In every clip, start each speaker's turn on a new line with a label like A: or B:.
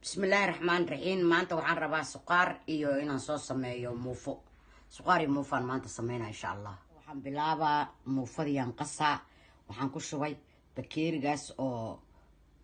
A: Bismillaahi raxmaan raxiim. Maanta waxaan rabaa suqaar iyo inaan soo sameeyo muufo. Suqaar iyo muufaan maanta sameynaa insha Allah. Waxaan bilaabaa muufadiyaan qasaa. Waxaan ku shubay bakeerigaas oo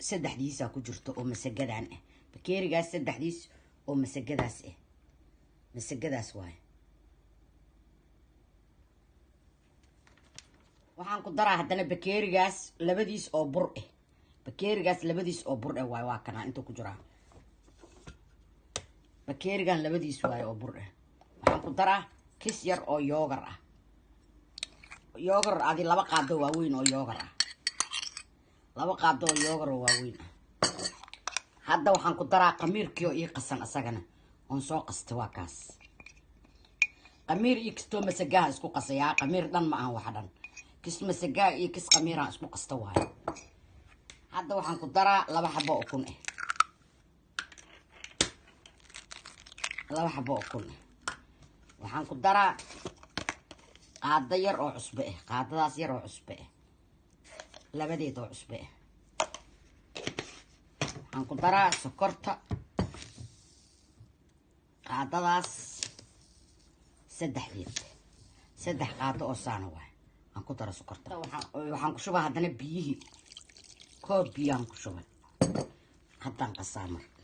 A: saddexdiisa ku jirto oo masagadaan ah. Bakeerigaas saddexdiis oo masagadaas ah, masagadaas waaye. Waxaan ku daraa haddana bakeerigaas labadiis oo bur ah. Bakeerigaas labadiis oo bur ah waaye. Waa kanaa intuu ku jiraa bakeerigan labadiis waaye oo bur ah. Waxaan ku daraa kis yar oo yoogar ah, yoogar adi 2 qaado waaweyn oo yoogar ah, 2 qaado oo yoogar oo waaweyn ah. Hadda waxaan ku daraa qamiirkii oo ii qasan, asagana oon soo qastay. Waa kaas qamiir iyo kistoo masagaha isku qasayaa. Qamiir dhan ma ahan, waxa dhan kis masagaa iyo kis qamiiraan isku qasta waayo. Hadda waxaan ku daraa 2 xabo ukun ah, 2 xabo ukun ah. Waxaan ku daraa qaado yar oo cusbo ah, qaadadaas yar oo cusbo ah, labadeed oo cusbo ah. Waxaan ku daraa sokorta qaadadaas saddexdeed, 3 qaado oo saana waay aan ku daro sokorta. Waxaan ku shubaa haddana biyihii, koob biyaan ku shubay. Haddaan qasaa marka.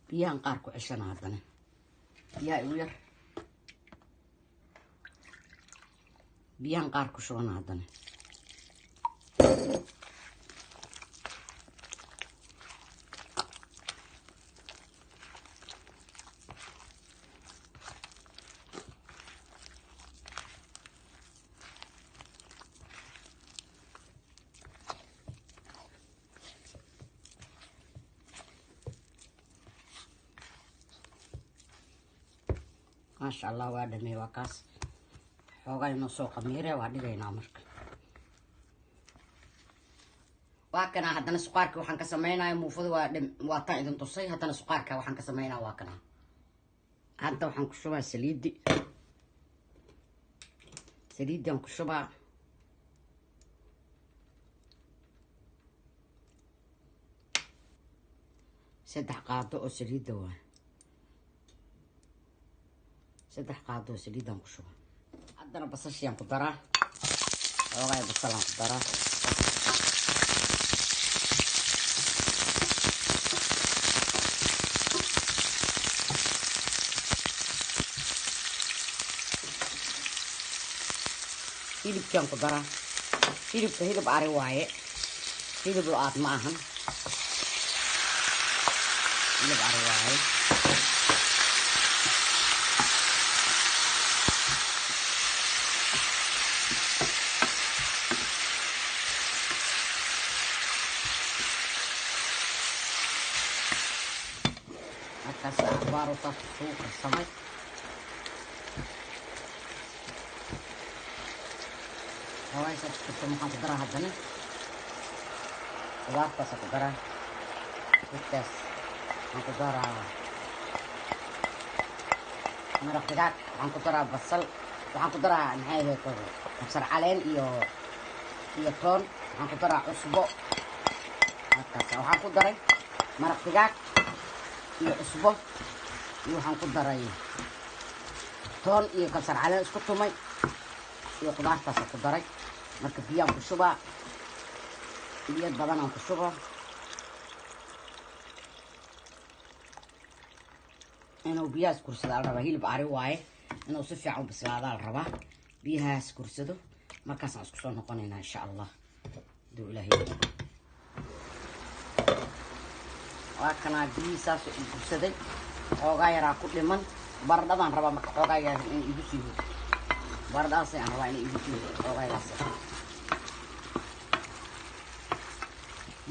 A: Biyahan qaar ku ceshana haddana, biyaha igu yar, biyahan qaar ku shubana haddana. Maasha Allah, waa dhamey. Waa kaas xoogaa inoo soo qamiire, waa dhigaynaa marka. Waa kana haddana suqaarka waxaan ka sameynaya. Muufada waa waa taan idin tusay. Haddana suqaarka waxaan ka sameynaya waa kana. Hadda waxaan ku shubaa saliidi, saliidiaan ku shubaa. 3 qaado oo saliidda waa, 3 qaado oo saliiddaan ku shuba. Haddana basashiyaan ku daraa, xoogaay basalaan ku daraa. Hilibkaan ku daraa. Hilibka hilib ari waaye, hilib lo-aad ma ahan, hilib ari waaye. Markaas abaaro saas isugu karsamay. Xoogaa saas karsamay. Waxaan ku daraa haddana qudaartaasa ku daraa midkaas. Waxaan ku daraa maraq digaag, waxaan ku daraa basal, waxaan ku daraa maxay ahayd kabsar caleen iyo toon, waxaan ku daraa cusbo. Markaas waxaan ku daray maraq digaag iyo cusbo iyo waxaan ku daray toon iyo kabsar caleen isku tumay iyo qudaartaasa ku daray. Marka biyaan ku shubaa, biyo badanaan ku shubaa. Inuu biyahaas kursadaa la rabaa. Hilib ari waaye, inuu si fiican u bislaadaa la rabaa, biyahaas kursado. Markaasaan isku soo noqonaynaa insha Allah haduu Ilaahay. Waa kanaa biyihii saas u kursaday, xoogaa yaraa ku dhiman. Baradhadaan rabaa marka xoogaa yar in igu sii hurto. Baradhadaas aan rabaa inay igu sii hurto xoogaa yaraas.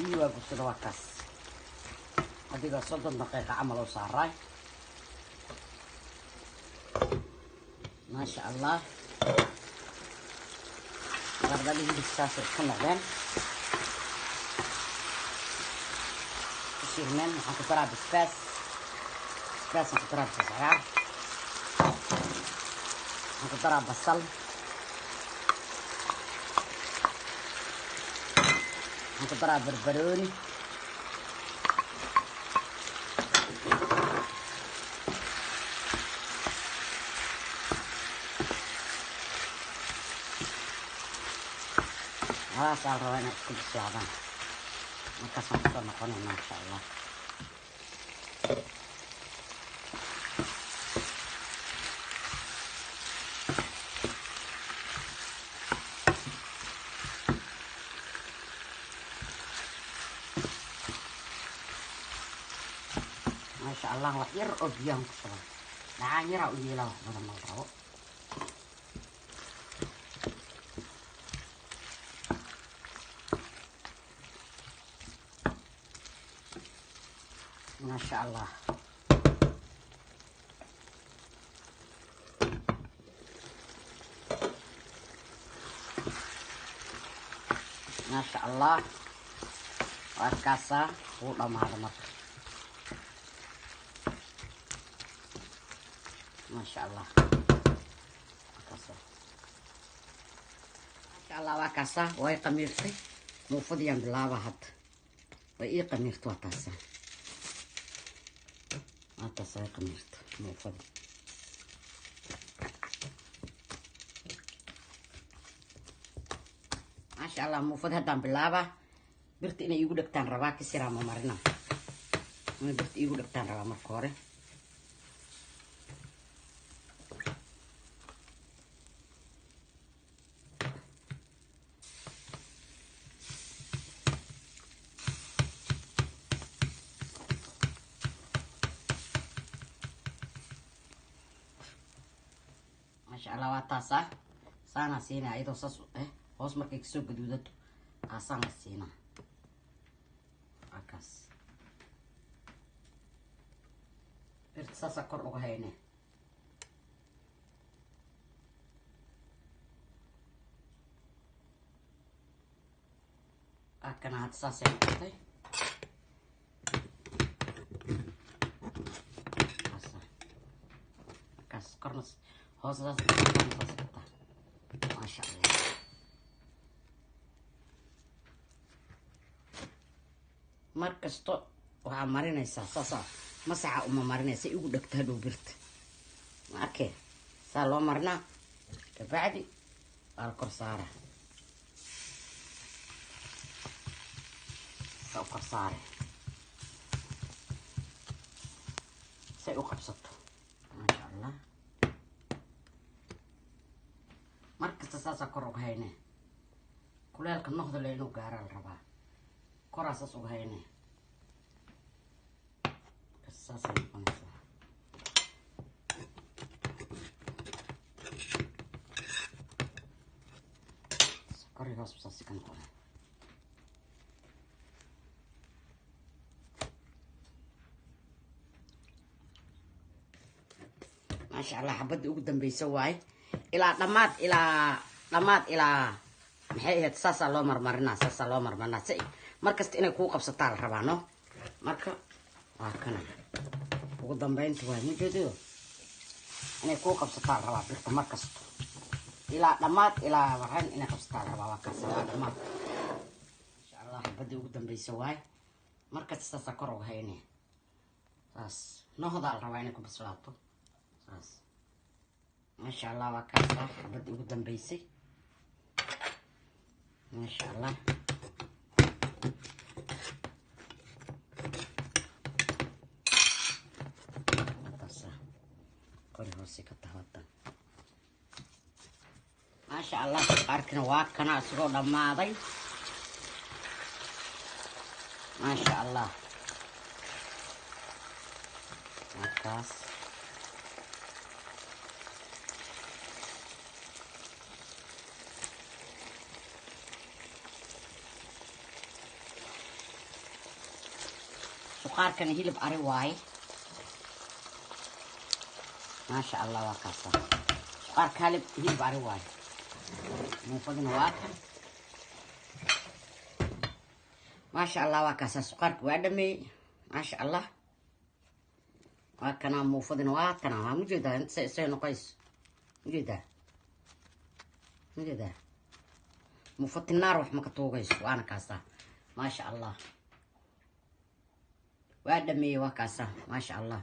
A: Biyihii waa gursada, waa kaas. Adiga 30 daqiiqa camal oo saaraay. Maasha Allah. Baradhadii hilibka saasay isku noqdeen, isku shiilmeen. Waxaan ku daraa basbaas, basbaasaan ku daraa, basbaas cagaar waxaan ku daraa, basal waxaan ku daraa, barbarooni. Halaasaa la rabaa inay isku bislaadaan. Markaasaan kusoo noqonayna, insha Allah. Maasha Allah. Wax yar oo biyahan ku shuban, dhacaan yaraa u yeelaa, wax badan ma la rabo. Maasha Allah. Maasha Allah, waa kaasaa, wuu dhamaada marka. Maasha Allah, waa kaasaa. Maasha Allah, waa kaasaa, way qamiirtay muufadiyaan bilaaba hadda. Way ii qamiirta, waa taasaa, waa taas, way qamiirta muufada. Maasha Allah, muufada haddaan bilaabaa. Birta inay iigu dhegtaan rabaa, kasiraa ma marina, inay birta iigu dhegtaan rabaa marka hore. Maasha Allah, waa taasaa. Saanaa siinaa iyadoo saas hoos markay kasoo gaduudato, taasaan la siinaa, waa kaas. Birta saasaa kor uga hayne. Waa kana, hadda saasay noqotay. Kaasa markaas korna hoos saas, korna saas ka tahay. Maasha Allah. Mar kasto waxaa marinaysaa saasaa, masaxa uma marinaysa, igu dhegta hadhow birta ma arkee. Saa loo marinaa, kabacdi waa la kor saara, saa u kor saare say u qabsato. Maasha Allah. Mar kasta saasaa kor uga hayne, kuleelka noqda le inuu gaaraa la rabaa, koraa saas uga hayne. Marka saasay noqonaysaa. Kori hoos saas ka noqonay. Maasha Allah, xabadda ugu dambeysa waaye. Ilaa dhammaad, ilaa dhammaad, ilaa maxay ahayd, saasaa loo marmarinaa, saasaa loo marmarinaa si mar kasta inay kuu qabsataa la rabaa, no. Marka waa kana ugu dambeynta waay, mujeedo inay kuu qabsataa la rabaa birta mar kasto, ilaa dhammaad, ilaa waxaan inay qabsataa la rabaa. Waa kaas, waa dhammaad. Maasha Allah, xabadda ugu dambeysa waay. Mar kasta saasaa kor uga haynaya, saas nohdaa la rabaa inay ku bislaato saas. Maasha Allah, waa kaasa xabadda ugu dambeysay. Maasha Allah. Taasa kori hoose ka tahay. Maasha Allah, qaarkina waa kana isagoo dhammaaday. Maasha Allah, waa kaas. Suqaarkana hilib ari waaye. Maasha Allah, waa kaasa suqaarka, hilib ari waaye. Muufadina waa kan, maasha Allah. Waa kaasaa, suqaarka waa dhameeyey, maasha Allah. Waa kanaa muufadina, waa tanaa. Waa mujeedaa inta isay noqoyso? Mujeedaa, mujeedaa? Muufatinaar wax ma ka tuugayso. Waana kaasaa, maasha Allah. Waa dhameeyey, waa kaasaa, maasha Allah.